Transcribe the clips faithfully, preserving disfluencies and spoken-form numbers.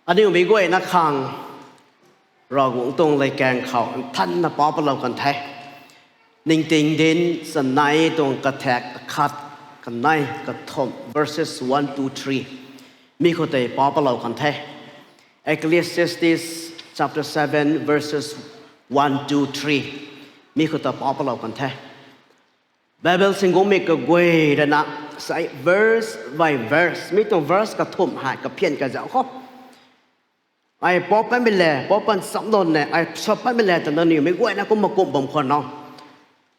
Aniu mei guayna khang Ravguangc tuang latkaeng khou nthanna pau patlou kan the. Ningting dinc chanei tuang kathak akhat, kanei, kathumh, verses one to three. Mi khou tei pau patlou kan the. Ecclesiastes chapter seven, verses one to three. Mi khou ta pau patlou kan the. Bible singgungmei kaguay rana, sai verse by verse, mi tuang verse kathumh hei kaphian kazauh khou, ai pau patmei le, pau pan chamlou ne, ai sa patmei le twna aniu mei guayna kumna kum bam khwan o.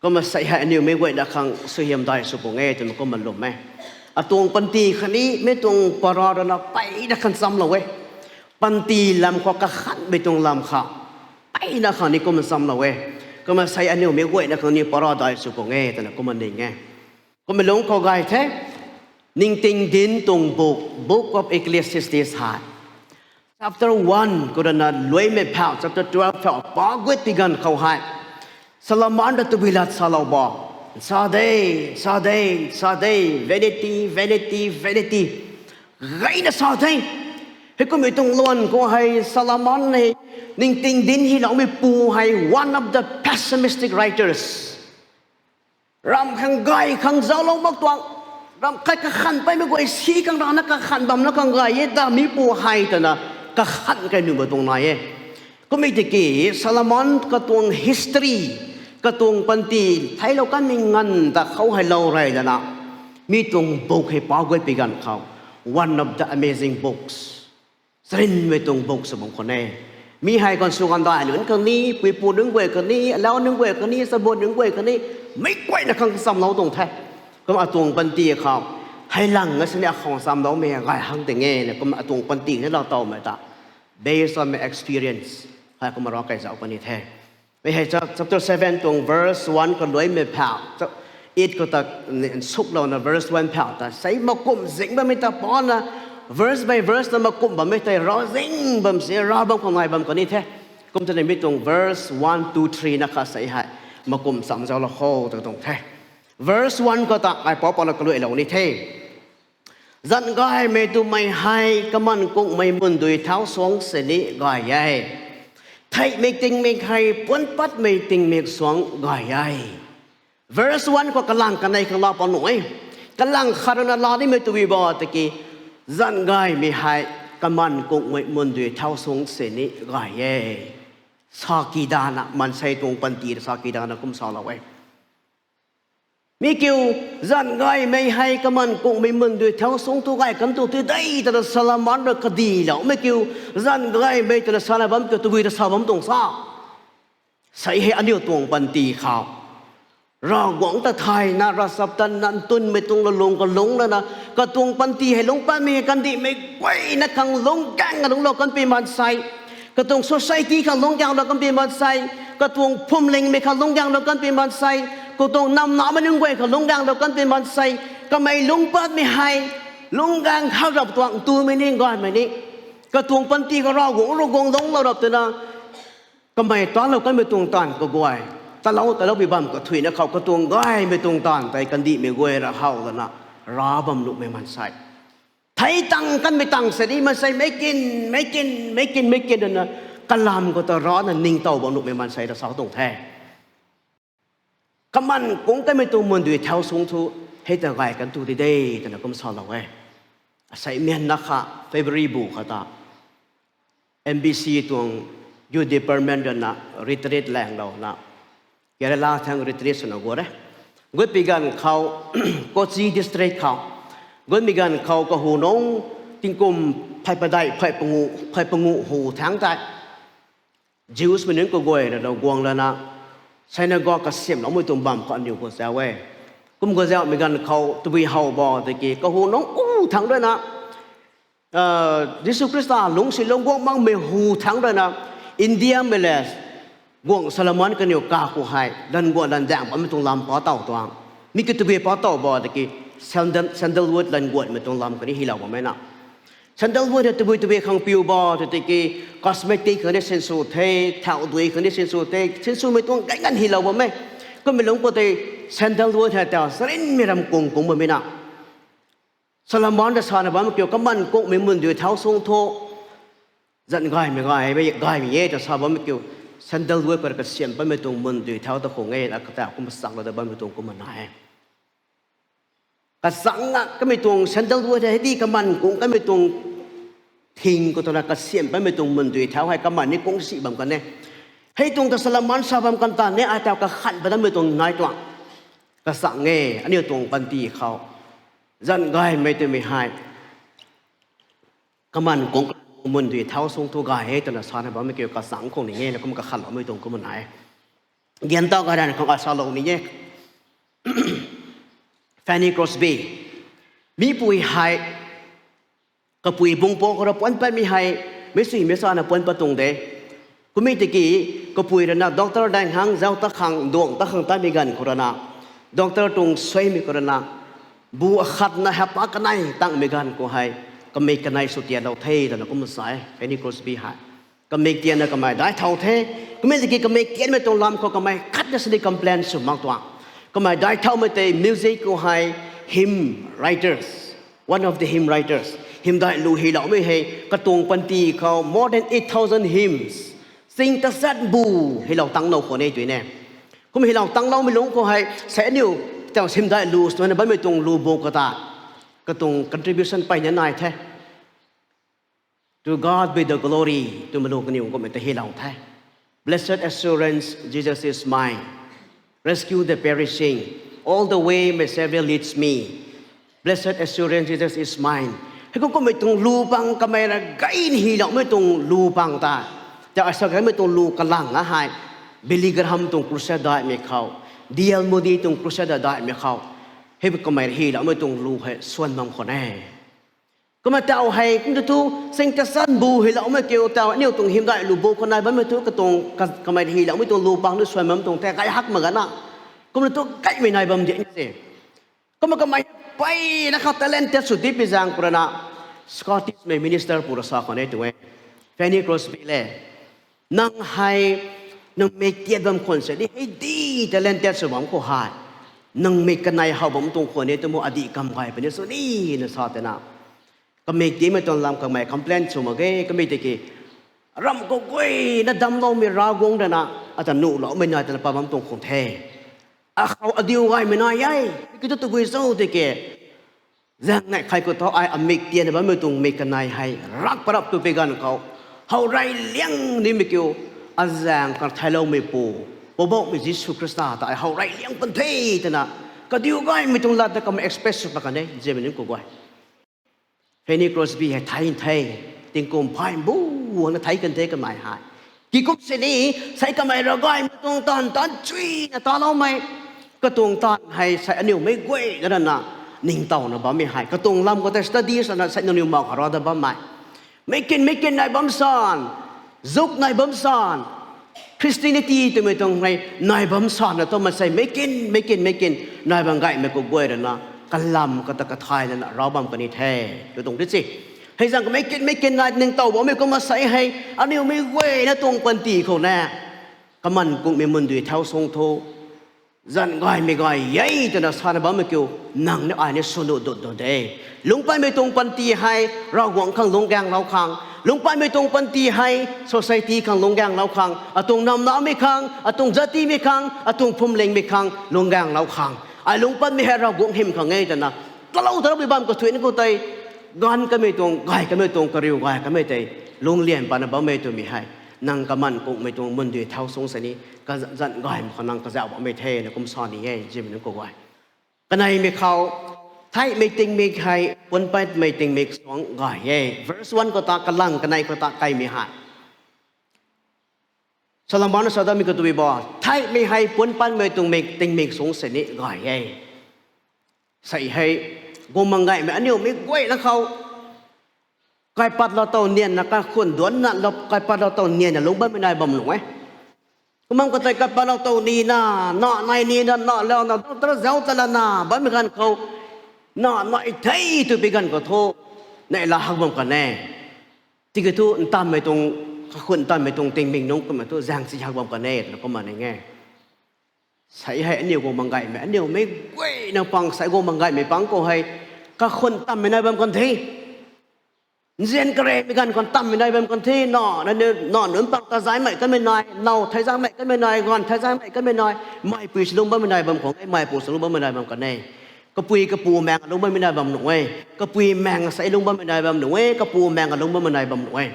Kumna sei hei aniu mei guayna khang suaihiam dai sw pung e twna kumna lwm e. Atuang panty khatni mi tuang para rana peyna khang chamlou e. Panty lam khou kakhanmei tuang lam kha peyna khang ni kumna chamlou e. Kumna sei aniu mei guayna khang ni para dai sw pung e twna kumna ning e. Kumna lungc khou gay the. Ningting dinc tuang book, Book of Ecclesiastes hei, chapter one khou rana luaimei phau, chapter twelve phau pa gut pi ganv khou hei, Solomon ta tabui lat salou bo? Sa de, sa de, sa de, vanity, vanity, vanity. Gayna sa the. Heikummei tuang luan khou hei Solomon hei, ningting dinc hyloumei pu hei, one of the pessimistic writers. Ramh khang gay khang zauclou mak tuang, ramh khat kakhan paimei guay si khang rana kakhan bamna khang gay e ta mi pu hei twna kakhan kai nuh bam tuang nai e. Kummei tiki Solomon katuang history, katuang panty theiclou kanmei nganv ta khou hei lou rey lana, mi tuang book hei pa gut pi ganv khou, one of the amazing books. Charynmei tuang book sw bam khwan e. Mi hei kan sw kan dai nunc khang ni, puipu nunc guay khang ni, alau nunc guay khang ni, chabu nunc guay khang ni, meic guayna khang chamlou tuang the. Kumna atuang panty khou, hei lang a sini akhang chamloumei gay hang ting e na, kumna atuang panty ni laa towmei ta, based on my experience, hei kumna rui kaizauh puni the. Mei hei cha-, chapter seven tuang verse one khou luaimei phau, cha-, eight khou ta n-, nsuklouna verse one phau ta sei makum zing bammei ta pana, verse by verse na makum bammei tei rav zing bam si, rav bam khou ngai bam kan ni the. Kum tei mi tuang verse one, two, three na kha sei hei makum cham zauclou kho tw tuang the. Verse one khou ta ai pau patlou kaluailou ni the. Zanc gaymei twmei hei kaman kungmei mundui thau suang sini gay e. Theihmei tingmik hei puan patmei tingmik suang gay e. Verse one khou kalang kanei khang laa pau nuh e. Kalang khat rui na laa nimei tw bo tiki, zanc gaymei hei kaman kungmei mundui thau suang sini gay e. Sa kidana maansei tuang panty ta sa kidana kum salou e. Mi kiu, zanc gaymei hei kaman kungmei mundui thau suang thu gay kan tu ti de twna Solomon rui kadiloumei kiu, zanc gaymei twna sana bam kiu tabui ta sa bam tuang sa. Sei hei aniu tuang panty khou, Ravguangc ta thayna, ravchaptatna ntunmei tuang laalung kalungc lana, katuang panty hei lungc patmei hei kandihmei guayna khang lungcgaengna lungclou kanpui maansei, katuang society khang lungcgaenglou kanpui maansei, katuang phwamlingmei khang lungcgaenglou kanpui maansei, katuang namnamei nunc guay khang lungcgaenglou kanpui maansei, kamei lungc patmei hei lungcgaeng khak rap tuang twmei ni gaymei ni, katuang panty khou Ravguangc rui guang lungclou rap twna, kamei talou kanmei tuang taanv kaguay, talou talou pi bam kathuina khou katuang gaymei tuang taanv tei kandihmei guay ra how lana, rav bam nuhmei maansei, thei tang kanmei tang sini maansei meic kin, meic kin, meic kin, meic kin twna, kalam khou ta rana ningtow bam nuhmei maansei ta sa tuang the. Kaman kung kanmei tuang mundui thau suang thu, hei ta gay kan tu ti de twna kum salou e. Asei mianna kha February bu kha ta, M B C tuang youth department rui na retreat langlouna, Kerala thang retreat swna guang e. Gut pi ganv khou, Kochi district khou, gut pi ganv khou kahu nungc tingkum phey padeih, phey panguh, phey panguh hu thangc tei, Jews mei nunc kaguay rui na guang lana, synagogue kasiamhloumei tuang bam khou aniu khou zauc e. Kum khou zaucmei ganv khou tabui how bo tiki kahu nungc u thangc rui na, Jisu Khrista lungcsi lungc guang makmei hu thangc rui na, Indiamei le, guangc Solomon kaniw kakhou hei lanv guat lanv daeng bammei tuang lam pa tow tuang. Mi kiu tabui pa tow bo tiki, sandal, sandalwood lanv guatmei tuang lam kani hylou bammei na. Sandalwood hei tabui tabui khang piu bo tw tiki, cosmetic khang ni sinsw the, thau dui khang ni sinsw the, sinswmei tuang gay nganv hylou bam e. Kummei lungc khou tei sandalwood hei ta charynmei ram kung kung bammei na, Solomon ta sana bam kiu kaman kungmei mundui thau suang thu, Zan gaymei gay, gaymei e ta sa bammei kiu, sandalwood khou kasiam bammei tuang mun dui thau ta khung e, a kata kumna chang la da bammei tuang kumna na e. Kachang a kamei tuang sandalwood hei di kaman kung kamei tuang thing khou twna kasiam bammei tuang mun dui thau hei kaman ni kung si bam kan e. Hei tuang ta Solomon sa bam kan ta ne, ai tau kakhan badammei tuang nai tuang. Kachang e, aniu tuang panty khou. Zan gaymei twmei hei. Kaman kung mun dui thau sung thu gay e twna sana bammei kiu kachang khou ni e, na kum kakhanloumei tuang kumna e. Gyan tau gay rana khang asalou ni e. Fanny Crosby. Mipui hei, kapui bungpou khou ra puan patmei hei, meic sui meic sana puan pat tuang de. Kummei tiki, kapui rana doctor dang hang zau ta khang, duang ta khang tatmei ganv khou rana, doctor tuang suaimei khou rana, bu akhatna hapa kanei tangmei ganv khou hei, kamik kanei sw tiatlou the twna kumna sa e, Fanny Crosby hei. Kamik tianna kamei daic thau the, kummei tiki kamik tianmei tuang lam khou kamei khatna sini complain sw mak tuang. Kamei daic thaumei tei music khou hei, hymn writers, one of the hymn writers, hymdaih lu hyloumei hei, katuang panty khou more than eight thousand hymns, ching tachat bu hylou tanglou khwan e tw ne. Kum hylou tangloumei lungc khou hei, sei aniu, tau hymdaih lu swna bammei tuang lu bu kata, katuang contribution peyna nai the. To God be the glory twmei lu kaniw kummei ta hylou the. Blessed assurance, Jesus is mine. Rescue the perishing. All the way my Savior leads me. Blessed assurance, Jesus is mine. Hei kum kummei tuang lu pang kamei ra gayna hyloumei tuang lu pang ta, ta asa kamei tuang lu kalang a hei, Billy Graham tuang crusade daihmei khou, D L Moody tuang crusade daihmei khou, hei kamei ra hyloumei tuang lu hei swan bam khwan e. Kumna tau hei kum tu thu, ching tachat bu hyloumei kiu tau aniu tuang hymdaih lu bu khou nai bammei thu katuang, kamei hyloumei tuang lu pang tu swan bam tuang the, gay hak mak gana. Kumna tu gaymei nai bam di se. Kumna kamei peyna kha talented sw di pi zaeng khou rana, Scottishmei minister pu ra sa khwan e tu e, Fanny Crosby le, nang hei, nang mik tiat bam khwan se di hei di talented sw bam khou hei, nang mik kanei how bam tuang khwan e tu mu, adih kam gay puni sw ni, na sa tena. Kamik tiatmei tuang lam kamei complain sw mak ge, kummei tiki, ramh khou guayna damcloumei Ravguangc rana, ata nuhloumei nai twna pat bam tuang khwan the. Akhou adiu gaymei nai e, kiu tu tabui cho tiki, zaeng nei khai khou thu ai amik tiatna bammei tuang mik kanei hei rak parap tu pi ganv khou, how rey liang nimei kiu, azaeng kan thailoumeipu, Poubauhmei Jisu Khrista ta ai how rey liang pan the twna, kadiu gaymei tuang lat ta kamei express sw pat kan e, ziamei nunc khou guay. Fanny Crosby hei thei the, tingkum phay bu guangna thei kan the kamei hei. Kikum sini, sei kamei ravgaymei tuang taanv taanc chuyna taloumei, katuang taanv hei sei aniu meic guayna rana, ningtowna bammei hei katuang lam khou tei study sana sei nangniw mak khou ra da bammei, meic kin meic kin nai bam san, zuk nai bam san, Christianity twmei tuang hei nai bam sana tu masei meic kin meic kin meic kin nai bam gaymei khou guay rana, kalam kata kathay lana rav bam kan the, tu tuang di se. Hei zaeng kamei kin meic kin nai ningtow bammei kumna sei hei, aniu meic guayna tuang panty khou na, kaman kungmei mun dui thau sung thu, zan gaymei gay e twna sana bammei kiu, nang ni ai ni swnu dut dut de. Lungcpaymei tuang panty hei Ravguangc khang lungcgaenglou khang, lungcpaymei tuang panty hei society khang lungcgaenglou khang, atuang namnamei khang, atuang jatimei khang, atuang phuamlingmei khang lungcgaenglou khang, ai lungcpanmei hei Ravguangc hym khang e twna, talou ta rammei bam kathuina khou tei, ganv kamei tuang, gay kamei tuang, kariu gay kamei tei, lungclian patna bammei twmei hei, nang kaman kungmei tuang mun dui thau sung sini, kazan gaymei khou nang kazauh bammei the na kum sa ni e, ziamei nunc khou guay. Kaneimei khou, theihmei tingmik hei puanc patmei tingmik suang gay e. Verse one khou ta, kalang kanei khou ta kaimei hei, Solomon sa damei khou tabui bo, theihmei hei puanc patmei tuang mik tingmik sung sini gay e. Sei hei, guang mang gaymei aniu meic guayna khou, kaipat lou tow nianna, kaikhun duanna, kaipat lou tow nianna lungc bammei nai bam nuh e. Kumna katei kaipat lou tow nina, na nai nina, na launa doctor zauc ta lana bammei ganv khou, na nai the tw pi ganv khou thu, neihla hak bam kan e. Tiki thu ntammei tuang, kaikhun ntammei tuang tingmik nunc kumna thu zaeng si hak bam kan e twna kumna ning e. Sei hei aniu guang mang gaymei, aniu meic guayna pang, sei guang mang gaymei pang khou hei, kaikhun ntammei nai bam kan the. Nzian karemei ganv khou tammei nai bam kan the, na, na, na, na nunc pang ta zaimei kanmei nai, now thei zaimei kanmei nai, ganv thei zaimei kanmei nai, meipui salung bammei nai bam khou e, meipui salung bammei nai bam kan e. Kapui kapu maeng lung bammei nai bam nuh e. Kapui maeng sei lung bammei nai bam nuh e. Kapu maeng lung bammei nai bam nuh e.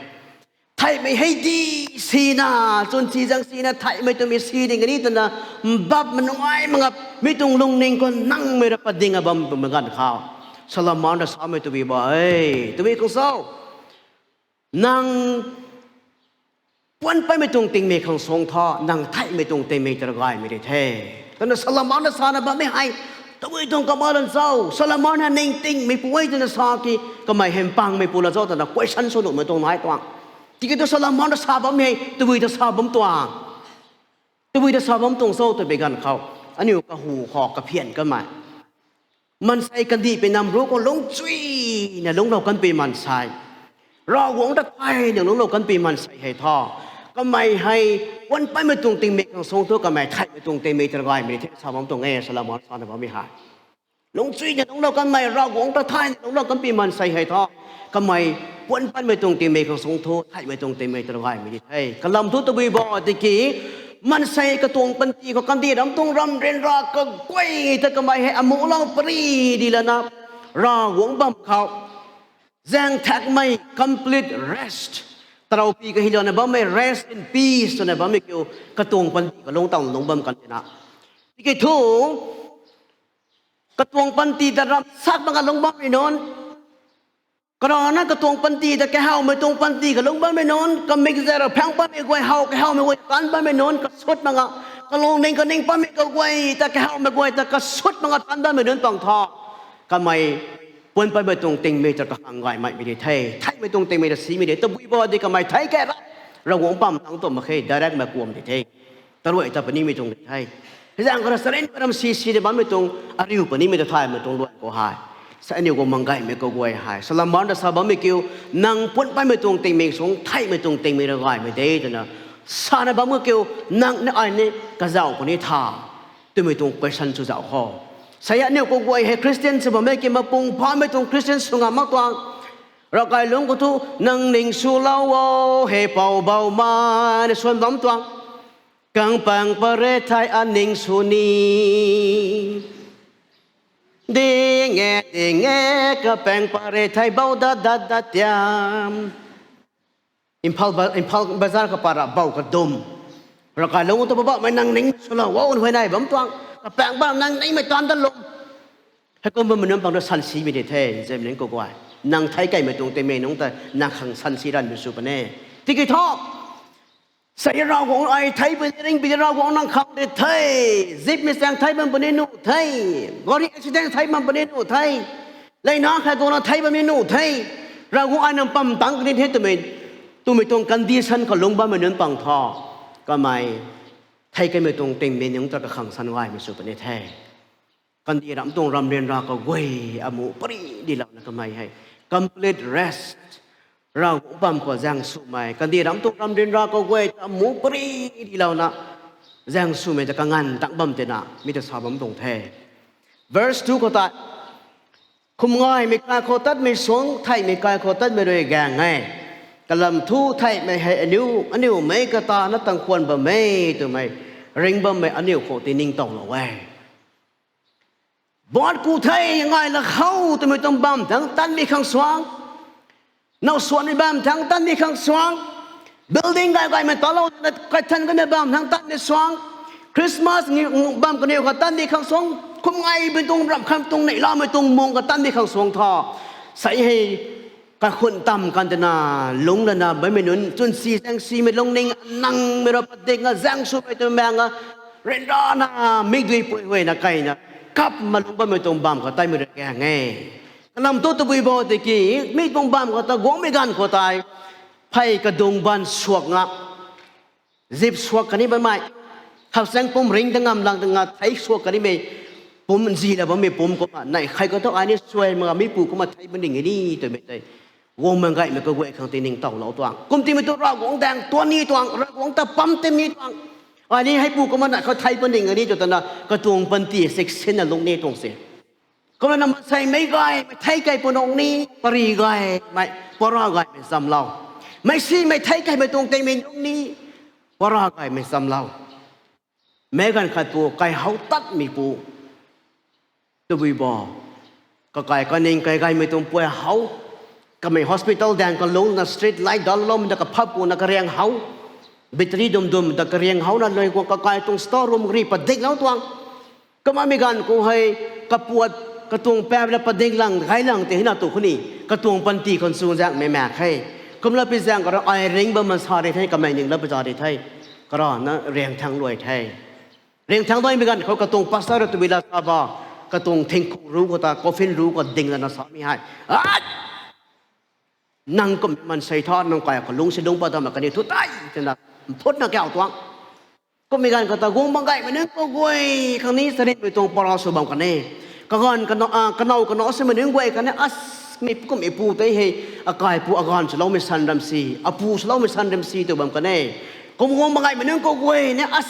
Theihmei hei di sina, chwn si zang sina, theihmei twmei si ding ni twna, mbap manuai mangap, mi tuang lungning khou nangmei ra pading a bam twmei ganv khou, Solomon ra samei tabui bo e, tabui khang cho. Nang puan paimei tuang tingmei khang suang tho, nang theihmei tuang tingmei ta gaymei di the. Twna Solomon ra sana bammei hei, tabui tuang kaba lan cho, Solomon na ningtingmeipu e twna sa ki, kamei hei mpangmeipu lan cho twna question sw nuhmei tuang nai tuang. Tiki thu Solomon ra sa bammei hei, tabui ta sa bam tuang. Tabui ta sa bam tuang cho twmei ganv khou, aniu kahu khou kaphian kamei, maansei kandihpui nam ruc khou lungcchuina lungclou kanpui maansei, Ravguangc ta thayna lungclou kanpui maansei hei tho, kamei hei puan paimei tuang tingmei khang suang thu kamei theihmei tuang tingmei ta gaymei di the sa bam tuang e, Solomon sana bammei hei. Lungcchuina lungclou kanmei, Ravguangc ta thayna lungclou kanpui maansei hei tho, kamei puan paimei tuang tingmei khang suang thu theihmei tuang tingmei ta gaymei di the. Kalam thu tabui bo tiki, maansei katuang panty khou kandih ram tuang ram ryanra kaguay ta kamei hei amuhlou pary di lana, Ravguangc bam khou zaeng thakmei complete rest, tarawpi kahilouna bammei rest in peace twna bammei kiu, katuang panty kalung tang lung bam kan tina. Tiki thu, katuang panty ta ram sak mak ka lung bammei nunc, karana katuang panty ta kahawmei tuang panty kalung bammei nunc, kamik zara phang bammei guay, how kahawmei guay tan bammei nunc kasut mak ka, kalungning kaning bammei kaguay ta kahawmei guay ta kasut mak ka tan bammei nunc pang tho, kamei puan paimei tuang tingmei ta kakhang gaymei di the, theihmei tuang tingmei ta simei di, tabui bo di kamei thei key ra, Ravguangc bam tang tu mak khe, direct mei kuam di the. Taruai ta punimei tuang di the. Hei zaeng khou ra charyn param si si de bammei tuang, ariu punimei ta thaymei tuang luan khou hei, sa aniu khou mang gaymei kaguay hei, Solomon ta sa bammei kiu, nang puan paimei tuang tingmei suang theihmei tuang tingmei ra gaymei de twna sana bammei kiu, nang ni ai ni kazauh khou ni tha twmei tuang question sw zauh khou, sa aniu kaguay hei Christian sw bammei ki mapung phamei tuang Christian sw ngam mak tuang. Ravkai lungc khou thu, nang ning swlou o, hei pou bou ma, ni swan bam tuang. Kang pang pare thei a ning sw ni. Ding e, ding e, kapaeng pare thei bou dat dat dat tiam. Imphal ba-, Imphal bazar kapara bou kadum. Ravkai lungc khou thu, Poubauhmei nang ning swlou o, huay nai bam tuang. Kapaeng bam nang ningmei tan dat lum. Heikum bammei nunc pang tu sansimei di the, zemling kaguay. Nang thei keymei tuang tingmei nunc ta nang khang sansi ranmei sw puni. Tiki thu, sa Ravguangc ai thei puni, ringbi Ravguangc nang khang di the, zipmei chaeng thei bam puni nuh the, gari accident thei bam puni nuh the, leina khat guangna thei bam ni nuh the, Ravguangc ai nang pam tang kani the twmei, twmei tuang condition khou lungc bammei nunc pang thu, kamei thei keymei tuang tingmei nunc ta kakhang san gaymei sw puni the. Kandih ram tuang ram ryanra kaguay amuh pary dilouna kamei hei complete rest, Ravguangc bam khou zaeng swmei, kandih ram tuang ram ryanra kaguay ta amuh pary dilouna zaeng swmei ta kanganv tang bam tina mi ta sa bam tuang the. Verse two khou tei, khum ngaymei kai khou tatmei suang theihmei kai khou tatmei rui gaeng e. Kalam thu theihmei hei aniu, aniu mei katana tang khwan bam e twmei, ring bammei aniu khou tiningtowlou e. Bot ku the, ngai la khou twmei tuang bam thangc tatmei khang suang, now suanmei bam thangc tatmei khang suang, building gay gaymei talou twna kaithan kanmei bam thangc tatmei suang, Christmas ni bam kaniw kha tatmei khang suang, kum ngaymei tuang ramh khang tuang neihlamei tuang mung kha tatmei khang suang thu, sa hei kakhun tam kan tina, lungc lana bammei nunc chwn si zaeng simei lungning nangmei ra padik nga zaeng swmei twmei maeng a, ryanrana mikdui pui huayna keyna kap ma lungc bammei tuang bam khou tatmei rui gaeng e. Kalam thu tabui bo tiki, mi tuang bam khou ta guangmei ganv khou tei, phey kadung ban suak nga, zip suak kani bammei, khausaeng pum ring ta ngam lang ta nga thei suak kanimei, pum nzila bammei pum kumna neih khei khou thu ai ni suai mak ga, mipu kumna thei bam ning e ni twmei tei, guang mang gaymei kaguay khang tiningtowlou tuang. Kumtimei thu Ravguangc daeng tuan ni tuang, Ravguangc ta pam tim ni tuang. Ai ni heipu kumna neih khou thei bam ning e ni tw tana katuang panty siksinna lungc ni tuang se. Kumna maansei meic gaymei thei kei pu nung ni, pari gaymei, para gaymei chamlou. Meic simei thei keimei tuang tingmik nung ni, para gaymei chamlou. Meic ganv khat pu, kai how tatmei pu. Tabui bo. Kakai kaning kai gaymei tuang puai how. Kamei hospital daeng kalungna street light daloumei ta kaphat puna kariang how. Battery dum dum ta kariang howna lui guang kakai tuang store room ri padiklou tuang. Kumna mi ganv khou hei kapuat, katuang paap la padik lang, gay lang tei hina tu khou ni, katuang panty khou chu zaengmei mak khe. Kumna pi zaeng kara ai ringc bam man sa ri the, kamei ning la pi za ri the. Karana riang thang luai the. Riang thang daimei ganv khou katuang pastor tabui la sa ba, katuang thingkhung ru khou ta, coffin ru khou ding lana samei hei, Ai! Nang kum maansei tha, nang kai kalung si lungc pat dam kani thu tei, twna mphutna kau tuang. Kummei ganv khou ta guang bam gaymei nunc kaguay khang ni charynmei tuang para sw bam kan e. Kaganv kanow, a, kanow kanow swmei nunc guay khatni, as, mi kummei pu tei hei, akaipu aganv swloumei san ram si, apu swloumei san ram si tw bam kan e. Kum guang bam gaymei nunc kaguay ni, as,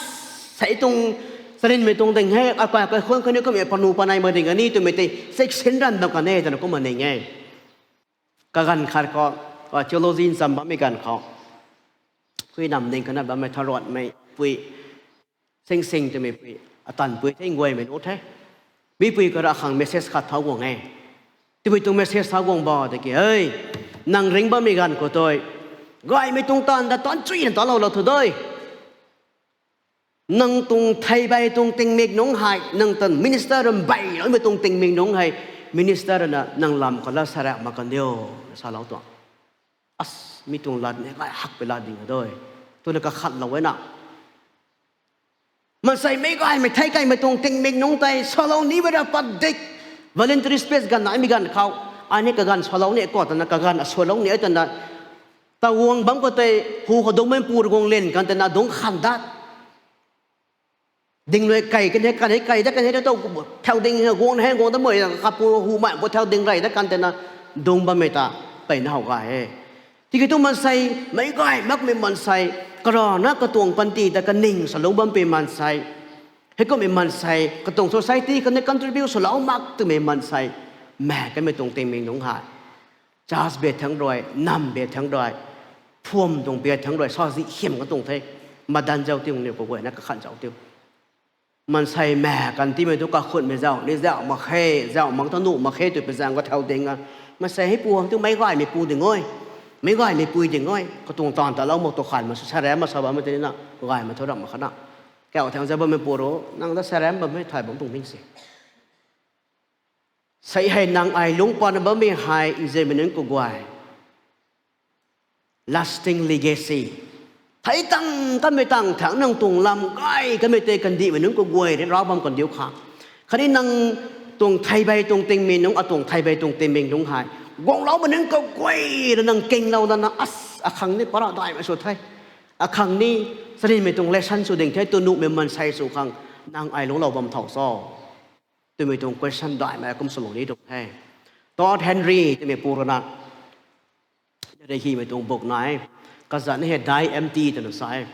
sei tuang charynmei tuang ding hei, akai kaikhunh khatni kummei panu panei mak ding kani twmei tei, section ran bam kan e, twna kumna ning e. Kaganv khat khou, a, theology ncham bammei ganv khou, khui nam ning kana bammei tharuatmei pui, Sing Sing twmei pui, atan pui the, nguaymei nu the. Mi pui kara khang message khat thau guang e. Twmei tuang message thau guang ba tiki, Hei, nang ringc bammei ganv khou tei, gaymei tuang taanv ta taanv chuina taanclou lou thu dei. Nang tuang theibei tuang tingmik nungc hei, nang tan minister rambei loumei tuang tingmik nungc hei, minister rui na nang lam khou la saraek mak kan diu, salou tuang. As, mi tuang lat ni gay hakpui lat ding a dei, twna kakhatlou e na. Maansei meic gaymei thei keimei tuang tingmik nungc tei salou ni bera padik. Voluntary space ganv naimei ganv khou, ai ni kaganv salou ni ko twna kaganv asalou ni e twna, ta guang bam khou tei, hu khou dungcmei pu rui guang lin kan twna dungc khan dat. Ding rui kai kan hei, kan hei kai dat, kan hei dat, thau ding hei guang hei guang dat mei, kapu hu mei pu thau ding rey dat kan twna dungc bammei ta, peyna how gay e. Tiki tu maansei, meic gay makmei maansei, karana katuang panty ta kaning salungc bampui maansei, heikummei maansei, katuang society khatni contribute swlou mak twmei maansei, mak kanmei tuang tingmik nungc hei, church bia thangc rui, nam bia thangc rui, phuam tuang bia thangc rui, sazi hym katuang the, madan zau tiu, niw kaguayna kakhan zau tiu. Maansei mak kan tiimei tu kakhunmei zau ni zau mak khe, zau mak ta nuh mak khe twpui zaeng khou thau ding a. Maansei hei pu hang tu meic gaymei pu ding e. Meic gaymei pui ding e. Katuang taanv talou mak tu khan mak sw, saraek mak sa bammei tei na, gay mak thu ramh mak kha na. Kau thang zau bammei pu ru, nang ta saraek bammei thay bam tuang ming si. Sei hei nang ai lungc patna bammei hei nzianmei nunc kaguay, lasting legacy. Thei tang kanmei tang thangc nang tuang lam gay kanmei tei kandihmei nunc kaguay rui rav bam kan diu kha. Khatni nang tuang theibei tuang tingmik nungc, atuang theibei tuang tingmik nungc hei, guangloumei nunc kaguay rui nang kinglou dana, as, akhang ni para daihmei sw the. Akhang ni charynmei tuang lesson sw ding the tw nuhmei maansei sw khang nang ai lungclou bam thau cho? Twmei tuang question daihmei kum swlou ni tuang the. Todd Henry twmei pu rui na, rei hymei tuang book nai, kazanc hei Die Empty twna sa e.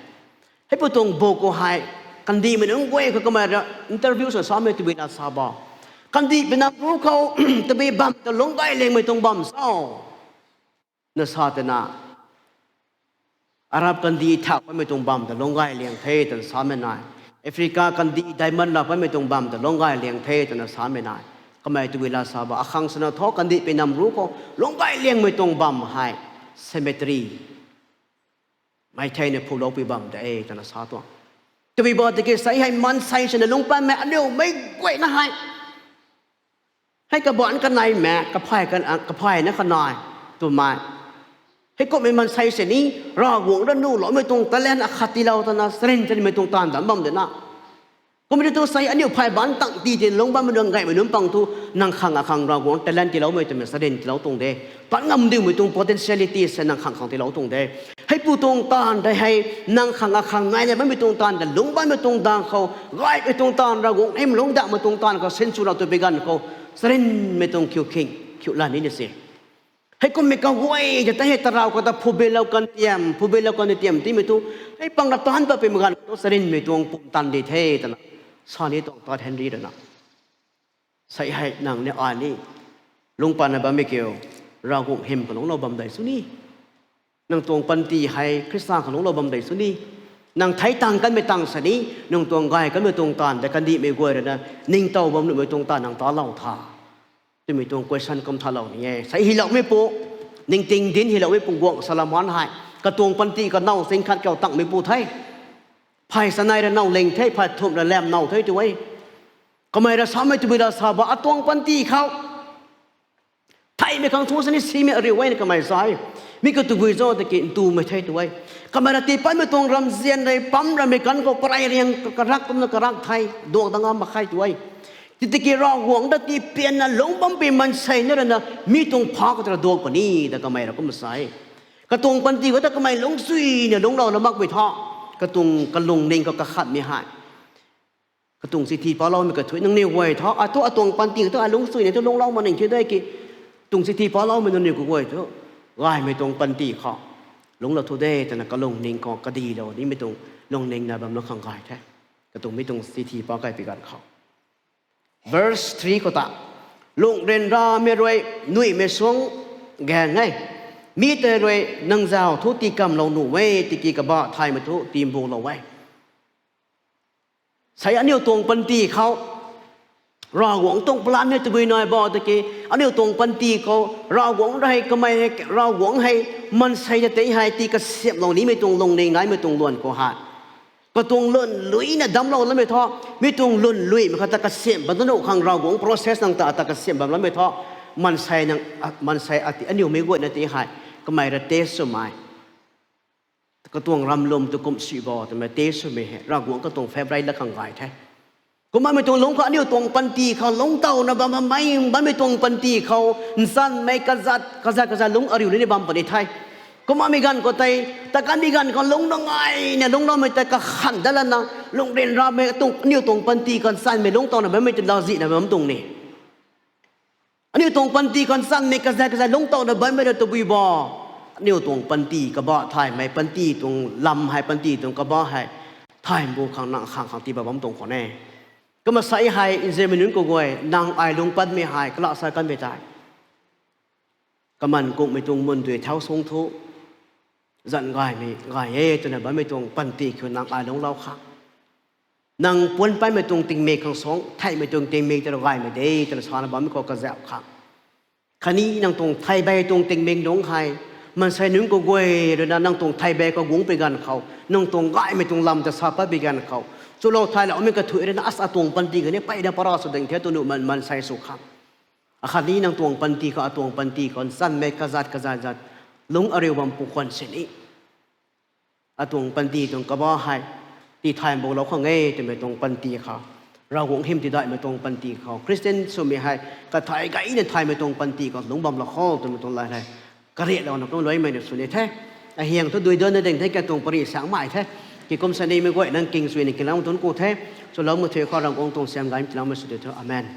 Heipu tuang book khou hei, kandihmei nunc guay khou kamei rui interview sw samei tabui na sa ba, kandihpui nam ru khou tabui bam ta lungc gay liangmei tuang bam cho? Na sa twna, Arab kandih thau pammei tuang bam ta lungc gay liang the twna samei nai. Africa kandih diamond la pammei tuang bam ta lungc gay liang the twna samei nai. Kamei tabui la sa ba, akhang swna thu kandihpui nam ru khou lungc gay liangmei tuang bam hei cemetery, mei theina phulou pui bam de twna sa tuang. Tabui ba tiki sei hei maansei swna lungc patmei aniu meic guayna hei, hei kabaanc kanei mak, kaphay kan, a, kaphay na kanei twmei, heikumhmei maansei sini Ravguangc rui nuhloumei tuang talent akhat tiilou twna charyn charynmei tuang taanv dam bam de na. Kum tu sei aniu phay baanc tang ti ti lungc bammei nunc gaymei nunc pang thu, nang khang akhang Ravguangc talent tiiloumei twmei charyn tiilou tuang de. Pat ngam diumei tuang potentiality se nang khang khang tiilou tuang de. Heipu tuang taanv tei hei, nang khang akhang naina bammei tuang taanv ta lungc bammei tuang dang khou, gaymei tuang taanv, Ravguangc hym lungc dakmei tuang taanv khou sinswlou twpui ganv khou, charynmei tuang khiu khing, khiu lan ni na se. Heikumhmei kaguay ta tei hei tarau khou ta phubilou kan tiam, phubilou kan tiam tiimei thu, hei pang ra taanc patpui ganv khou tu charynmei tuang pumtan di the twna sa ni tuang Todd Henry rui na. Sei hei nang ni ai ni lungc patna bammei kiu, Ravguangc hym khou lungclou bam dei sw ni. Nang tuang panty hei Khrista khou lungclou bam dei sw ni. Nang thei tang kanmei tang sini, nang tuang gay kanmei tuang taanv tei kandihmei guay rui na ningtow bam nuhmei tuang taanv nang talou tha twmei tuang question kum thalou ni e. Sei hyloumeipu, ningting dinc hyloumeipu guangc Solomon hei, katuang panty khou now sing khat kau tangmeipu the. Phay sanei ra now ling the, phay thumh ra lam now the tw e. Kamei ra samei tabui ra sa ba atuang panty khou theihmei khang thu sini simei ariu e na kamei sa e. Mi khou tabui cho tiki ntumei the tw e. Kamei ra tiipanmei tuang ramzian rei pam ramei kan khou parei riang karak kumna karak the, duak dang a mak khe tw e. Titiki Ravguangc ta tiipianna lungc bam pi maansei na rui na mi tuang pha khou tara duak puni ta kamei ra kum sa e. Katuang panty khou ta kamei lungcsuina lungclou na makpui tha, katuang kalungning khou kakhatmei hei, katuang chithi paloumei kathuic nangniw guay thu, atu atuang panty khou tu ai lungcsuina thu lungclou mak ning thi de ki, tuang chithi paloumei nangniw kaguay thu, gaymei tuang panty khou lungclou thu de twna kalungning khou kadilou nimei tuang lungning na bam na khang gay the. Katuang mi tuang chithi pa kai pi ganv khou, verse three khou ta, lungh ryanramei rui nuihmei suang gaeng e. Mi tei rui nang zauc thu tii kamlou nuh e, tiki kabah thaymei thu tiimbulou e. Sei aniu tuang panty khou Ravguangc tuang plan ni tabui nai ba tiki, aniu tuang panty khou Ravguangc rui kamei hei, Ravguangc hei maansei ta tei hei tii kasiamhlou nimei tuang lungning naimei tuang luan khou hei, katuang lun luina damclou lammei thu, mi tuang lun luimei khou ta kasiamh bam nuh khang Ravguangc process nang ta ta kasiamh bam lammei thu, maansei nang, maansei ati aniu mei guayna tei hei kamei ra test swmei, katuang ramlum tu kum si bo twmei test swmei hei Ravguangc katuang favourite la khang gay the. Kumnamei tuang lungc khou aniu tuang panty khou lungctowna bam bammei, bammei tuang panty khou nchanmei kazat kazat kazat lungc ariu ni bam puni the. Kumnamei ganv khou tei, ta kanmei ganv khou lungc nungaina lungcloumei tei kakhan dat lana, lungh ryanramei tuang aniu tuang panty khou nchanmei lungctowna bammei tei lazihna bam tuang ni. Aniu tuang panty khou nchanmei kazat kazat lungctowna bammei ra tabui bo. Aniu tuang panty kabah thaymei, panty tuang lam hei, panty tuang kabah hei, thaymei bu khang nang khang khang tii ba bam tuang khwan e. Kumna sei hei nzianmei nunc kaguay, nang ai lungc patmei hei kalam sa kanmei tei, kaman kungmei tuang mun dui thau suang thu, zanc gaymei gay e twna bammei tuang panty khou nang ai lungclou khang, nang puan paimei tuang tingmik khang suang theihmei tuang tingmik tei rui gaymei de twna sana bammei khou kazauh khang, khatni nang tuang theibei tuang tingmik nungc hei, maansei nunc kaguay rui na nang tuang theibei khou guang pi ganv khou, nang tuang gaymei tuang lam ta sa pat pi ganv khou, chulou thayloumei kathuic rui na asa atuang panty khatni peyna para sw ding the tw nuh man, maansei sw khang, akhatni nang tuang panty khou, atuang panty khou nchanmei kazat kazat zat lungc ariu bam pu khwan sini, atuang panty tuang kabah hei tii thaymei bu lou khang e twmei tuang panty khou, Ravguangc hym tidaihmei tuang panty khou, Christian swmei hei kathai gayna thaymei tuang panty khou lungc bam lou khou twmei tuang lat hei kariaklouna kum luaimei na sw ni the. Ahiang thu dui duanna ding the, katuang pary saengmei the. Ki kum sa nimei guay nang king swna kiloumei tuang ku the. Swloumei thu khou Ravguangc tuang siam gaymei tiiloumei sw di thu. Amen.